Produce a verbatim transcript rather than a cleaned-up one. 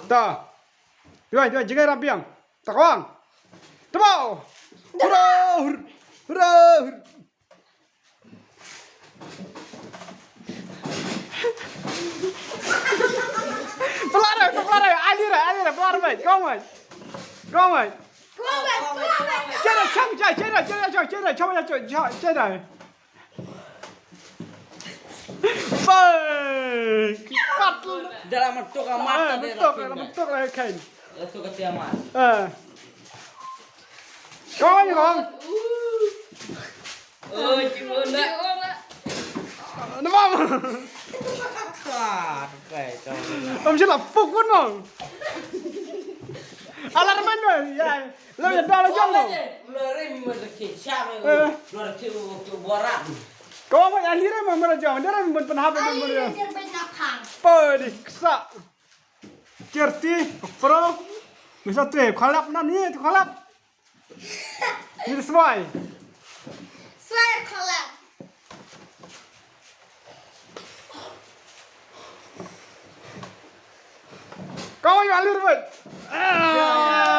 Ta. Duai, duai, jingai rampiang. Ta kawang. Tebau. Hurra, hur-, hurra, hur-. Pelare, pelare, alire, alire, pelare, mai, kau mai. Kau mai. Chere, cham, chai, chere, chere, cham, chere, cham, cham, cham, chere. Fai. Pat. Dalam bentuk mata dia bentuk, dalam bentuk lah kan. Langsung ke tiamat. Eh. Kau ni kau. Oi, cuma nak. Nampak? Kar, kai, kau. Om sila pukun mong. Alarm mana? Ya. Lo ya dah lo jong lo. Lo rim mata kicang. Eh. Lo rim tu borak. Kau mau yang lirim mana jong? Dia rim pun pernah apa pun dia. Podi ksa. Kirti, pro. Bisa tu eh, kalap na ni, tu kalap. Ni sesuai. Suai kalap. Kau yang alir, Bud. Ah.